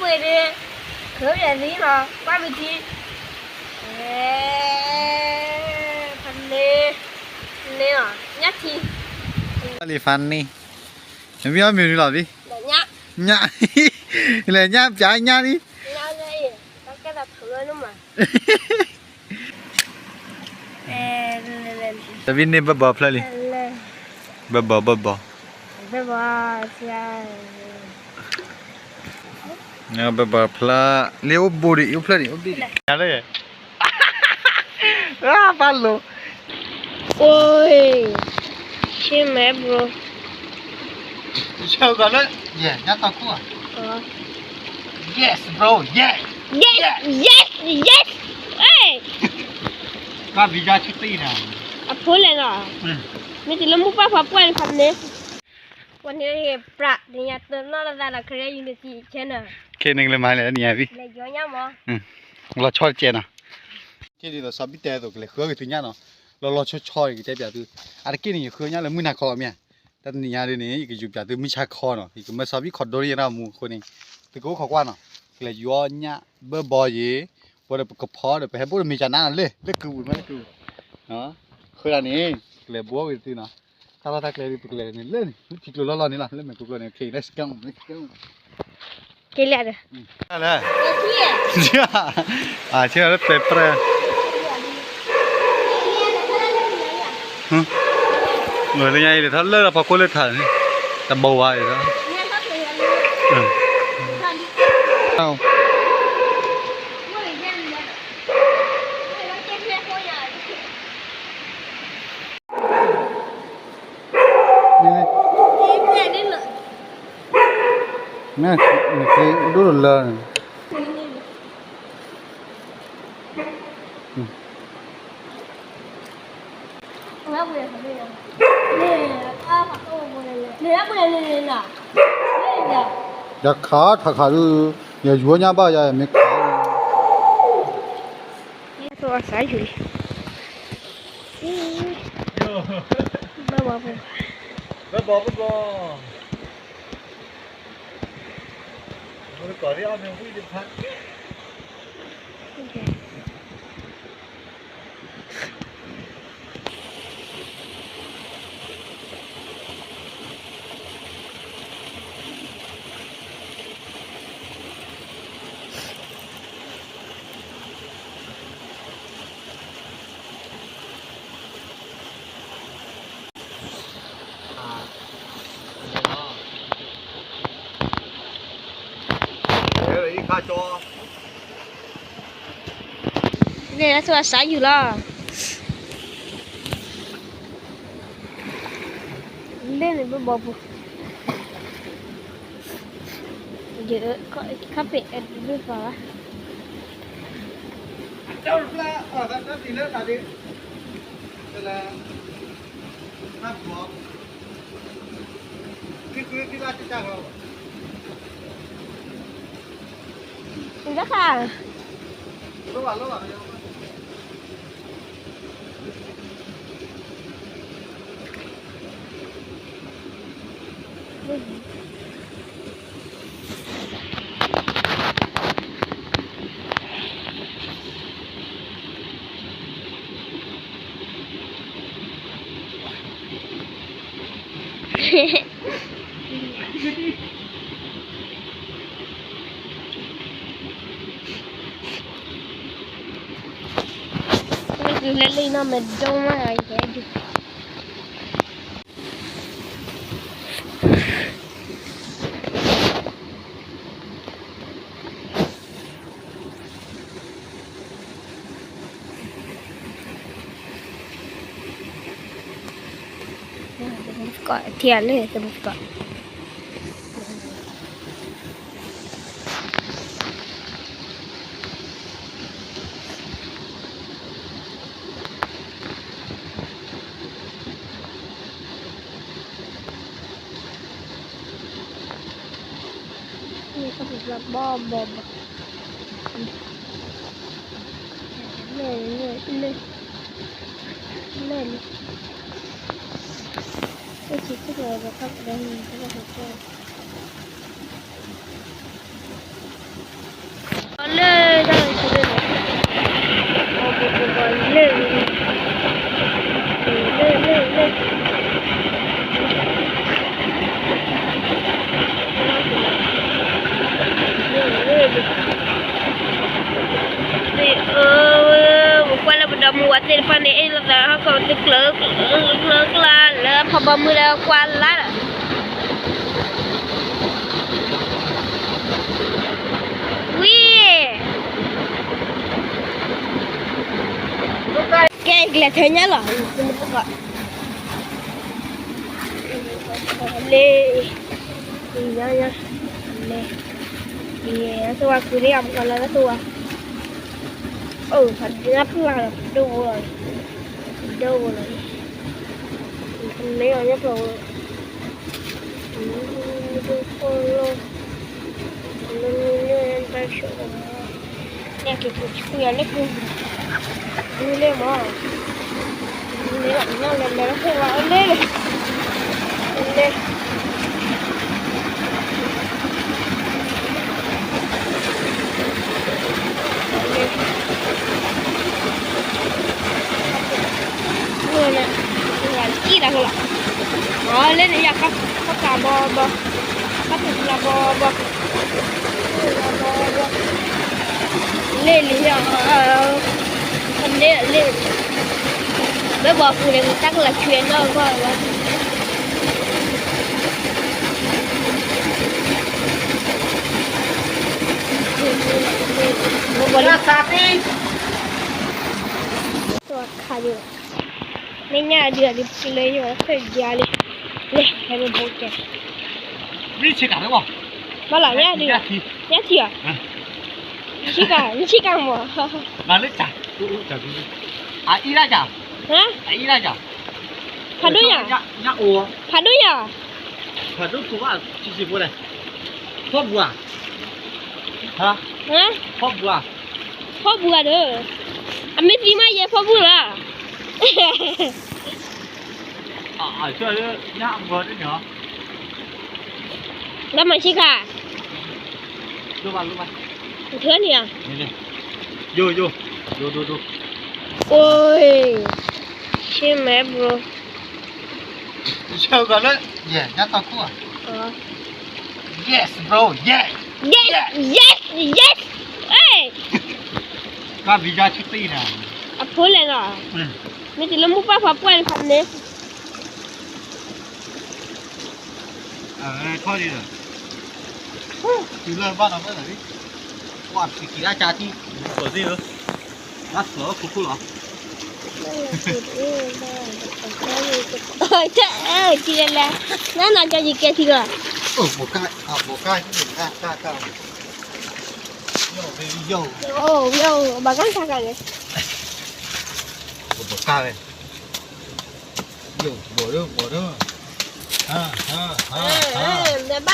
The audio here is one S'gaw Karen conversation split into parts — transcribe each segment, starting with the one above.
ဝဲဒၣ်, ခၢပၠးသံလီၤ, ကွၢ်မ့ၢ်ထံ, ဖန့ၣ်, ဖန့ၣ်လီၤ, ညၣ်ထံ, လံဖန့ၣ်, မ့ၢ်အီၣ်မ့ၢ်နုၤလီၤဘံ, ညၣ်, လဲၤညၣ်ပၠးညၣ်လံ, တဘံၣ်န့ၢ်ဘၢဘီဖျၢၣ်လံ, ဘၢဘီ ဘၢဘီ, ဘၢဘီ, ဘၢဘီဖျၢၣ်, လၢအိၣ်ဘိဒံး အိၣ်ဖျၢၣ်ဒံး အိၣ်ဘိဒံး, ဘၣ်လိၤ, အိၣ်, ဆ့မဲ bro, ဆၢဂီၤလၢ, ယဲ ညၣ်တီခိၣ်ဧါ, yes bro, yes, yes, yes, yes, ဘၣ်ဘံယါဆူတံၢ်နၤ, အဖိလဲၣ်နီၤ, မ့ၢ်တုၤလၢမုၢ်ပှၢ်ဖးပှၢ်န့ၣ်ဖးန့ၣ်, ပှၤန့ၣ်ပြး တညါတနီၣ်လၢသးဒီး Korea University channel, ခဲန့ၣ်ကလဲၤမၤလဲၣ်နံၤယါဘံ, လီၤဆီတကဲးနီၤ, ခဲန့ၣ်လီၤဆီဘံၣ်တဲသိး ကလဲၤဃုအီၣ်က့ၤသုညၣ်နီၤ, လီၤလီၤဆီဆီကတဲပၠးသု, အတက့ၢ်န့ၣ် ယဃုညၣ်လၢမုၢ်နၤခီလီၤမ့ၢ်ဧါ, တနံၤညါဒ်န့ၣ် ယကယူၤပၠးသုမုၢ်ဆါခီနီၤ, ယကမၢဆီဘံၣ်ခီဒိန့ၣ်ရၣ်မူအဃိန့ၣ်, သုကအိၣ်ခိးကွၢ်နီၤ, ကလဲၤယူၤအီၣ်ညၣ်ဘၢဘီယ့ၤ, ပဝဲဒီးပကဖီဒီး ပဟဲဘိၣ်ဒီးမ့ၤကနါနီၤလၢလၢကုာ်ပူၤမ့ၢ်လၢကုာ်, ဃုဒၣ်န့ၣ်, ကလဲၤဘိအီၣ်က့ၤသုနီၤ, တၢ်လီၢ်တၢ်ကျဲဒ်ပကလဲၤန့ၣ်လၢန့ၣ် လၢထံကျိလီၢ်လီၢ်န့ၣ်လီၤ, လၢမဲာ်ကျိကျိန့ၣ်, ခဲ let's go, let's go. ကလဲၤဒီး, ဆ့လၢပဲပြၢ, လၢညါအံၤ လဲၤထီၣ်လၢဖီခိၣ်လၢထးန့ၣ်, တဘိဝါအံၤလီၤ, ဒိၣ်တလၢန့ၣ်, ယခးထးခးဒုး, ယယူၤညၣ်ဘၣ်ယၤ ယမ့ၢ်ခး, ဘၢဘီ, ဘၢဘီ, လဲၤလၢဆိအစးယူၤလီၤ, လဲၤန့ၣ်ဘၣ်ဘီပူၤ, ယခီၣ်ဖံးအဲၣ်ဒိးဘၣ်, လၢခါ လၢလံနီၢ်မ့ၢ်ဒိၣ်မး ယကဲဒုး Thia leh tebuk kok. Bò bò bò. Lê lê lê. Lê lê. Cái chị tức là bò khóc đây, cái bò khóc đây. တကျၢၤကျၢၤကျၢၤလၢဖီဘီမုၢ်လၢကွၢ်လၢ်လီၤ. ဝံၤ ကဲ ကျဲးထၢညါလီၤ. လ့ ညါညါ လ့ ယဲ သဝၤကုၤန့ၣ် အမၤလၢသဝၤ အိၣ် ဖးဒိၣ်ညါဖျါလီၤ ဒိၣ်လီၤ ဒိၣ်လီၤ မ့ၢ်အီၤညါဖျါ ဒိၣ်ဖီလီၤ လၢန့ၣ် ဘၣ်ဆိၣ် လဲၤက့ၤက့ၤဆူယၤလၢပူၤ ဒ်လဲၣ်မး ဒ်လဲၣ် နီၢ်လဲၤလဲၤလၢဖဲဝဲ အလဲၤလဲၤ လဲၤ လဲၤ လဲၤ လဲၤ ကံၣ်တၢ်ဃိလီၤ အလဲၤန့ၣ်ယၤ ခီၣ်ခါဘီဘီ ခီၣ်ထံးဖျါဘီဘီ လ့ၣ်လံယၤ လဲၣ်လ့ၣ် လၢဘီပူၤန့ၣ် တၢ်ကလီၤဆွဲနီၢ်ဂီၢ်လီၤ ဘီလၢသးပ့ၤ ခါဒံး မ့ၢ်ညၣ်ဒုးအဒုးပကလဲၤယိာ်ဖဲဒ်လဲၣ် လဲၤဟဲမ့ၢ်ဘိကဲ မ့ၢ်ဆ့ကၤလၢဘၣ် ဘၣ်လီၤညၣ်ဒုး ညၣ်ထံဧါ ဆ့ကၤ မ့ၢ်ဆ့ကၤမး လၢကၤ အအံၤဒၣ်ကၤ ဟါ အအံၤဒၣ်ကၤ ဖးဒိၣ်ယၤ ညၣ်အိၣ် ဖးဒိၣ်ယၤ ဖးဒိၣ်ဖိဘၣ် ဆံးဆံးဖိလဲၣ် ဖီၣ်ဘူးဧါ ဟါ ဖီၣ်ဘူးဧါ ဖီၣ်ဘူးဧါဒီး အမ့ၢ်သံမးယဲဖီၣ်ဘူးလီၤ အဆၢလၢညၣ်အဂီၤတန့ၣ်လီၤ လၢမၤဆ့ကၤ လိၣ်ဘၣ်လိၣ်ဘၣ် ကထၢန့ၣ်ဧါ ယိာ်ယိာ် ဒိဒိဒိ အိၣ် ရှင်းမယ် bro ဆၢကၤလၢ ယဲ ညၣ်တီခိၣ်ဧါ yes bro yes yes yes yes ဘၣ်ဘံယါဆူတံၢ်နၤ အဖိလဲၣ်လီၤ မ့ၢ်တလၢမူပၢ်ဖးပှၢ်န့ၣ်ဖးန့ၣ် ထီၣ်လံဒီး တုၤလၢဘၣ်နီၤဖဲလီၤလံ ကွၢ်ဖံးက့ၤဒၣ်ကၢ်ထံ ကီၢ်သ့ၣ်ဧၢ ဘၣ်ဖျိးခိၣ်ခိၣ်လီၤ တအဲၣ်ထံလဲၣ်လဲၣ် နနကီၢ်ယကဲထံလီၤ အိၣ် ဘိးကၢ် ဘိးကၢ် ဘိးကၢ် ဘိးကၢ်န့ၣ် ယိာ် ဘိးဒိၣ် ဘိးဒိၣ် ဘၣ်ဒၣ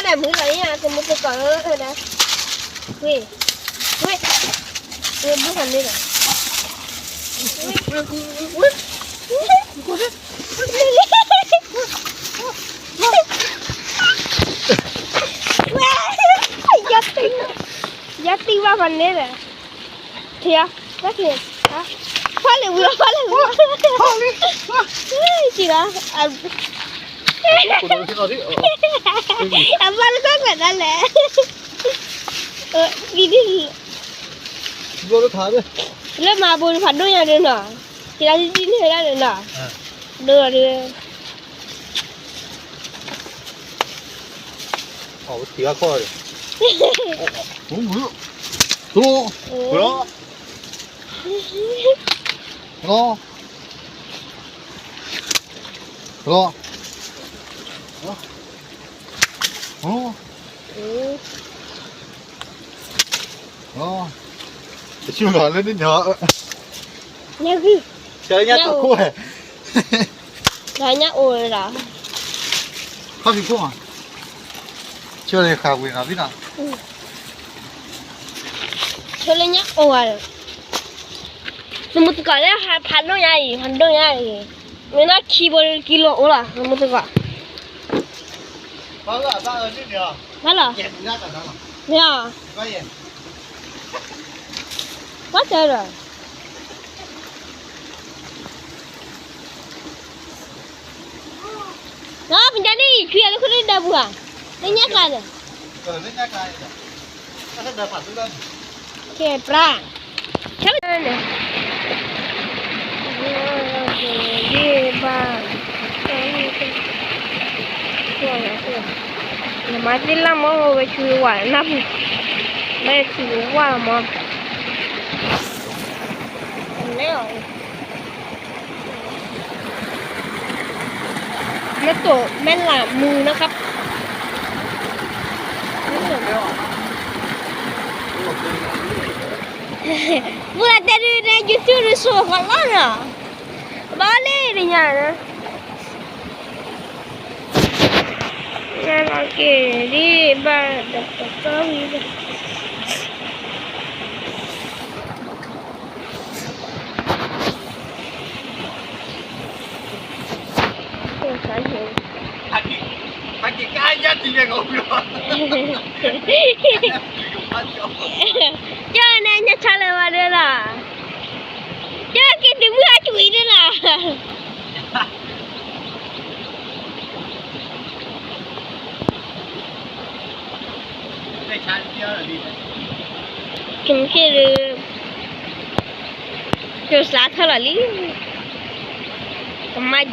်မုာ်လီၤယါ သမူသကိးဧၢ ဝ့ၢ် ဝ့ၢ် ဝ့ၢ် ဘုခါန့ၣ်ဒီး ယါတံၢ်ဘၣ်ဖးန့ၣ်ဒီး ထံၣ်ဧါ တၢ်ထံၣ် ဖီၣ်လံဝံၤလီၤ ဖီၣ်လံဝံၤလီၤ ထံၣ်လီၤ အဘၣ်လၢကွၢ်ကွၢ်တၢ်လဲၣ် ဒ်ဒ် လၢမၤဘိးဖးဒိၣ်ညါဒ်နီၤ ထံၣ်လၢဒ်ဒ်န့ၣ်ဒ်နီၤ ဒိၣ်ဒီး အဝဲထံၣ်အခီၣ်ဒီး တိၢ် တိၢ် တိၢ် တဆူလီၤလၢန့ၣ်ညီ ညၣ်ဂံၢ် ဆဲးလၢညၣ်တိာ်ခိၣ်ဟဲ ဒီးညၣ်အိၣ်လီၤ ခီၣ်ဖံးခိၣ်မး ဆဲးလၢဃာ်ဝံၤနီၤဖံနီၤ ဆဲးလၢညၣ်အိၣ်ဝဲ သမူသကိးလၢဖးဒိၣ်ညါအံၤ ဖးဒိၣ်ညါအံၤ မ့ၢ်နီၢ်ခံဘိကံလိာ်အိၣ်လီၤ သမူသကိး ဘၣ်လီၤ မ့ၢ်အီၤ ဘၣ်တဲဒီး ဒီးပညါန့ၣ် ထွံၣ်လၢခိၣ်ဒၢပူၤဧါ လၢညါကျါန့ၣ် ကဲပြၢ် ဆၢန့ၣ် ဒ်ဘၣ်, ယမၤသ့ၣ်လၢ်မ့ၢ်ဝဲဆူဝဲနၢ်ပူၤ, မ့ၢ်ဆူဝဲမ့ၢ်, လဲၤအီၤ, မ့ၢ်တိၢ်မဲၢ်လၢ်မူၤ นะครับ, ပူၤလၢတဲဒုးနဲ YouTube ဒုး ဆိုးဃီလီၤနီၤ, ဘၣ်လၢတညါ, နက့ၤဒ်ဘၣ်တကတီၢ်ဝံၤလီၤ. ကၠီန့ၣ် ညၣ်ဆါလၢၤဝဲဒၣ်လီၤ, ကၠီက့ၤတုၤမုၢ်အကၠူၣ်အံၤဒၣ်လီၤ. ခဲမုၢ်ဆ့ၣ်ဒီး, ကၠိစးထီၣ်လီၤလံ, ကမၣ်က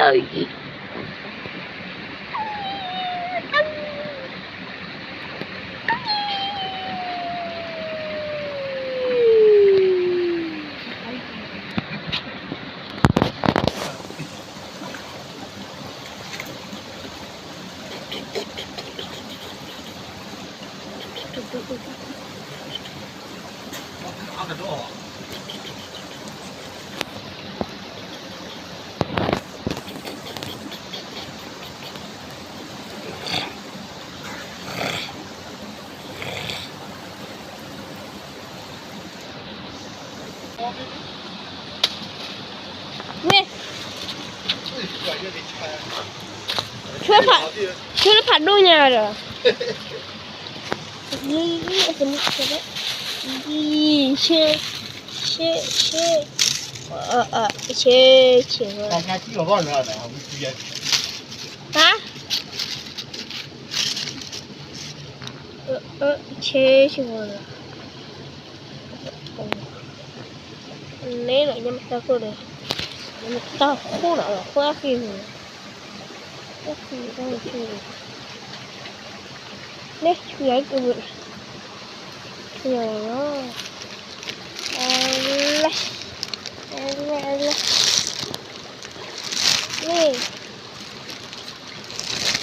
ၠီ ကွံာ်တၢ်အံၤ, ဝ့ၢ်, ဆိလၢဖးဒိၣ်ညါဒီး, ဆ့, ဆ့, ဆ့, ဆ့, ဆ့, ဆ့, ဟါ, ဆ့, ဆ့, ဆ့, န့ၣ်လီၤ ညါမတၤခိၣ်ဒီး, ညါမတၤခိၣ်လီၤ ခိၣ်အဃံန့ၣ်, အဃံတၢ်ဆူ, န့ၣ်ဆူယၤကဝဲ, ဆူယၤလီၤ, အလဲ, အလဲ, အလဲ, န့ၣ်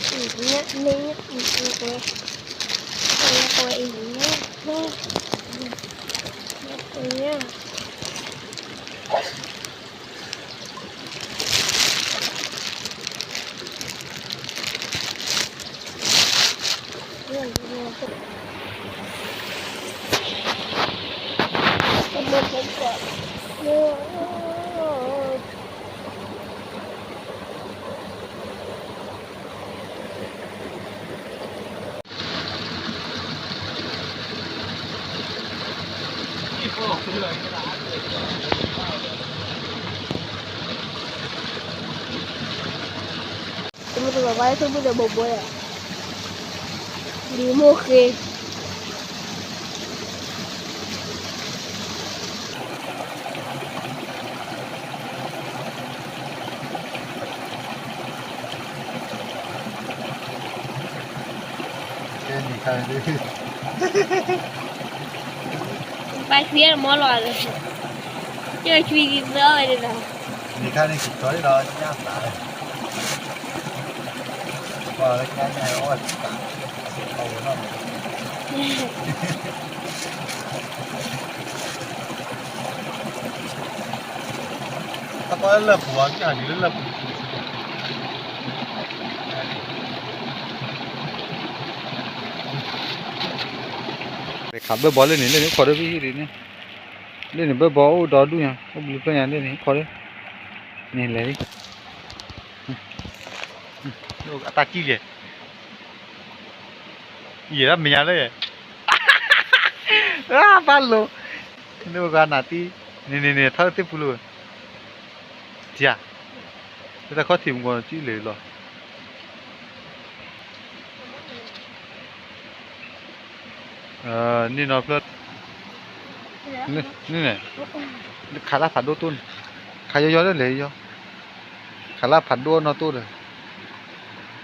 အံၤညါ, မ့ၢ်ညါ, အံၤညါ, အံၤညါ, အံၤညါ, အံၤညါ. တမ့ၢ်တဘၣ်ဘၣ် သုးမုၢ်ဒီးဘိဘိယၤ, လံၤမိၢ်ဃ့. ပၢ်ဆံးမီလီၤ, ကဆံးသီဝဲန့ၣ်လီၤ. နံၤခါန့ၣ် ကကီၤလံဒီး ညၣ်သးလီၤ, ပှၤလၢညၣ်ညၣ်အီၣ်သး, အဝဲနီၢ်မး, တၢ်ပီလၢလၢပူၤအီၤ ကၠၢ်ဒ်လၢလၢပူၤ ခးဘၢဘီလၢန့ၣ် လၢန့ၣ်ခီၣ်ဒၢဖံဟံၣ်ဒ်န့ၣ်, လၢန့ၣ်ဘၢဘီအိၣ်ဒီဒူၣ်ညါ အိၣ်ဘျုးဖျၢၣ်ညါ လၢန့ၣ်ခီၣ်ဒၢ, န့ၣ်လဲၤလံ, အတၢ်ကံၣ်လဲၣ်, ယဲၢ်ဒၣ်မဲာ်ညါလၢယဲၢ်, ဘၣ်လိၤ, န့ၣ်ပှၤနၤတံၢ်, န့ၣ်န့ၣ်န့ၣ် ထီၣ်သ့ၣ်ပူၤလိာ်, ထံဧါ, လၢတၢ်ခီၣ်ထံးမူကီၢ် ကံၣ်လဲၣ်လီၤ. န့ၣ်နီၤဖျၢၣ်, န့ၣ်, ခးလၢဖးဒိၣ်တိၢ်န့ၣ်, ခးယီယီလၢလဲၤယီ, ခးလၢဖးဒိၣ်နီၢ်တိၢ်ဒီး လဲၤ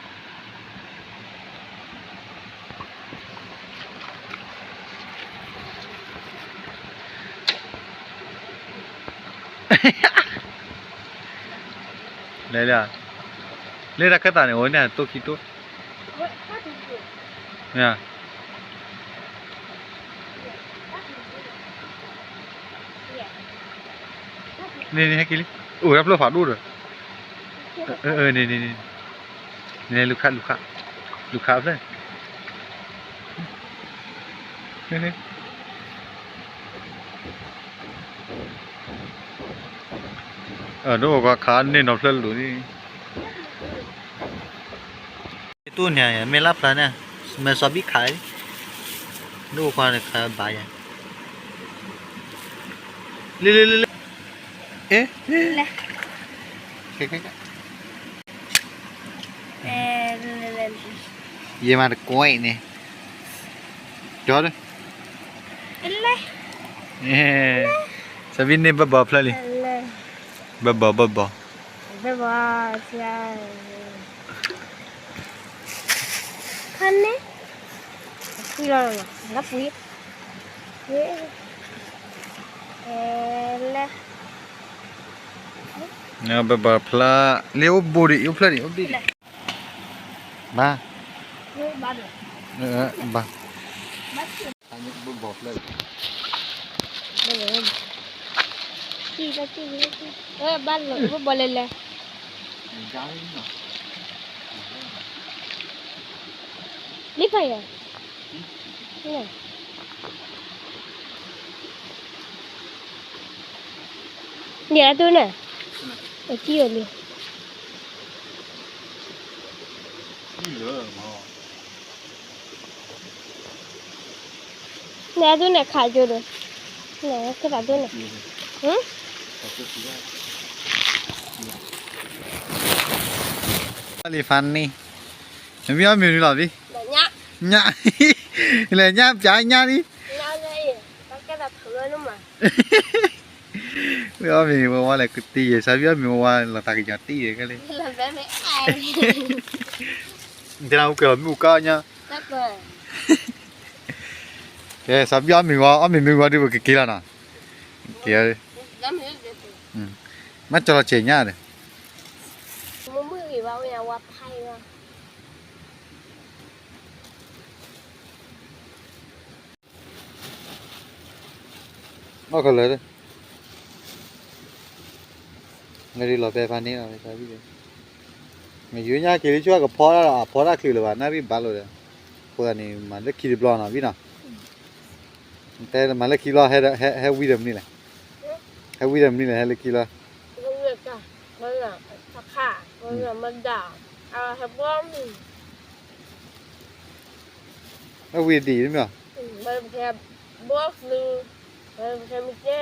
လၢ, လၢတၢ်ခၢၣ်သးန့ၣ် အိၣ်န့ၣ်တိၢ်ခံတိၢ်, န့ၣ်န့ၣ်ဟဲက့ၤလံ, အိၣ်ဝဲဖျၢၣ်ဖးဒိၣ်ဒီး, န့ၣ်န့ၣ်, န့ၣ်လူၤခး, လူၤခး, လူၤခးဖျၢၣ် ဒိၣ်ပှၤခးန့ၢ်နီၤဖျၢၣ်လိၤန့ၣ်, တိၢ်န့ၣ် မ့ၢ်လၢဖျါန့ၣ်, မ့ၢ်စီၤဘံၣ်ခး, ဒိၣ်ပှၤခးဘၣ်ယၤ, လ့လ့လ့လ့, အ့, ယမၤတကွဲးန့ၣ်, ကၠီဒီး, စီၤဘံၣ်န့ၢ်ဘၢဘီဖျၢၣ်လံ, ဘၢဘီဘၢဘီ, ဘၢဘီ, ဖဲန့ၣ်, ဖှံလီၤလီၤ လၢပှံၤ, လဲၤ, ဘၢဘီဖျၢၣ်, လၢအိၣ်ဘိဒံး အိၣ်ဖျၢၣ်ဒံး အိၣ်ဘ့ၣ်ဒံး, ဘၣ်, ဘၣ်, ဘၢဘီဖျၢၣ်, ဘၣ်လီၤ ဘၢဘီလဲၤလဲၤ, လံဖးယၤ, န့ၣ်အဒိန့ၣ်, အကံၢ်အီၤလံ, န့ၣ်အဒိန့ၣ်ခးကၠိဒီး, န့ၣ်ကသးဒိန့ၣ်, လံဖးန့ၣ်, မ့ၢ်အီၣ်မ့ၤနုၤလီၤဘံၣ်, ညၣ်, လဲၤညၣ်ပျါညၣ်လံ, မ့ၢ်အီၣ်မ့ၤဝဲဝါလဲၣ်ကတံၢ်ယဲၢ် စီၤဘံၣ်အီၣ်မ့ၤဝဲဝါလီၤသးကညီၤတံၢ်ယဲၢ်ကဲလံ, တဲနၤအိၣ်ကဲၤလီၤမ့ၣ်အူကၢ်ညါ, ကဲ စီၤဘံၣ်အီၣ်မ့ၤဝဲ အီၣ်မ့ၤမ့ၢ်ဝဲဒုးပကက့ၤလီၤနီၤ, က့ၤ, မ့ၢ်ကၠီလီၤစဲးညါဒီး မုၢ်ဂ့ၤဘၣ်ဝဲယဝါဖးအံၤဘၣ်, အီၣ်ကလၢာ်, လၢဒ်လီၤတဲဖးန့ၣ်လီၤ, မ့ၢ်ယိၤညါက့ၤလံဆူအကဖီတၢ်လီၤ အဖီတၢ်ချုးလၢၤဘၣ် နၣ်ရံၣ်ဘၣ်လိာ်ဒီး, အဃိသတးန့ၣ် မၤလၢခံတဘျီနီၤ ဘံၣ်နီၤ, တဲမၤလၢခံဘျီ ဟဲဝံဒီးမနုၤလဲၣ်, ဟဲဝံဒီးမနုၤလဲၣ် ဟဲလၢခံဘျီ အဝံဒံးမ့ၢ်, ဘၣ်ဖဲဘီၣ်ဖျူ, ဘၣ်ဖဲမ့ၢ်ကဲ,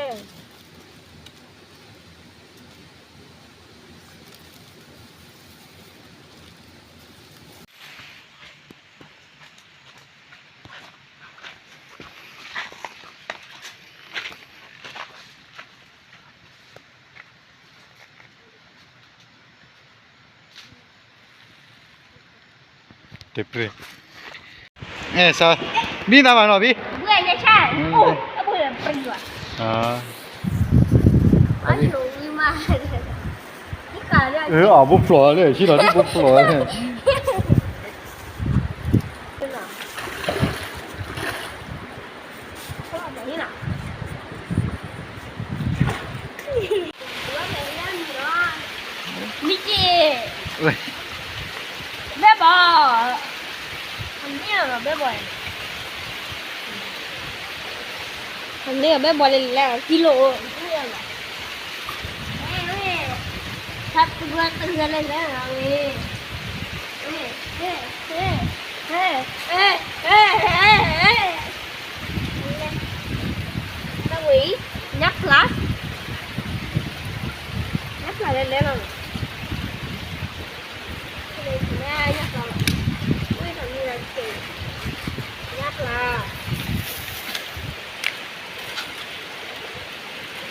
တပြ့, အဲ စီၤ, ဘံသးဘၣ်နီၤဘံ, ဘုၣ်ညါဆၣ်, အိၣ်, အဘုၣ်ပြံၤဘၣ်, အါ, အဘိဖျိးလၢ ဆံလီၤဒ်ဘိဖျိးလၢ မ့ၢ်က့, ဘဲဘီ, ဘဲဘီ, ဘဲဘီလဲၣ်လဲၣ် ကံလိ, ဆါတဂၤတဂၤလဲၣ်လဲၣ်, တၢ်ဝဲအံၤ, ညၣ်ဖျါ, ညၣ်ဖျါလဲၣ်လဲၣ်လီၤ, ညၣ်ဖျါလီၤ, ဝ့ၢ်ထီၣ်မံလီၤ, ညၣ်ဖျါ,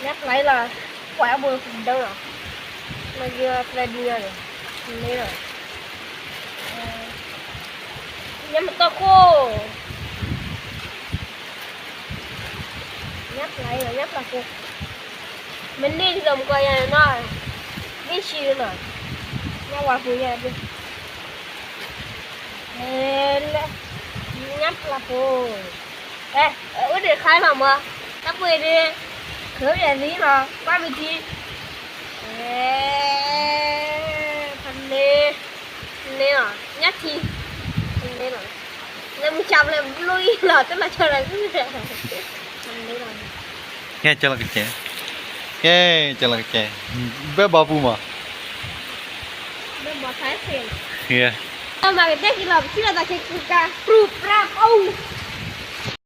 ညၣ်ဖျါလီၤ, ကွၢ်အဘိဒၢလီၤ, မ့ၢ်ယဖျါဒ်ညါန့ၣ်, န့ၣ်လီၤ, ညၣ်မတီၢ်ခိၣ် ညၣ်ဖျါအံၤလီၤ, ညၣ်ဖျါဖိ, မ့ၢ်န့ၢ်ဒ်သိးမုၢ်ကီၢ်ယၤန့ၣ်နီၤ, မ့ၢ်ဆံးလီၤ, ညၣ်ဝါဖိညါ, ညၣ်ဖျါဖိ, အိၣ်ဒံးခါလီၤမး, တၢ်ပှ့ၤဒ့, ခၢပယၤသံလီၤ, ကွၢ်မ့ၢ်ထံ, ဖဲန့ၣ်, န့ၣ်လီၤ, ညၣ်ထံ, ဖဲန့ၣ်လီၤ, လၢမုၢ်ဆါဖျၢၣ်ဘျီအံၤလီၤ, တၢ်လီၤဆီဒီး, ကဲကလီကကဲ, ကဲကလီကကဲ, ဘဲဘီပူၤမး, ဘဲဘီဖဲ, မၤကတဲက့ၤလီၤ, ပထံၣ်လိာ်သးခဲကကါ, ပြူပြၢပူၤ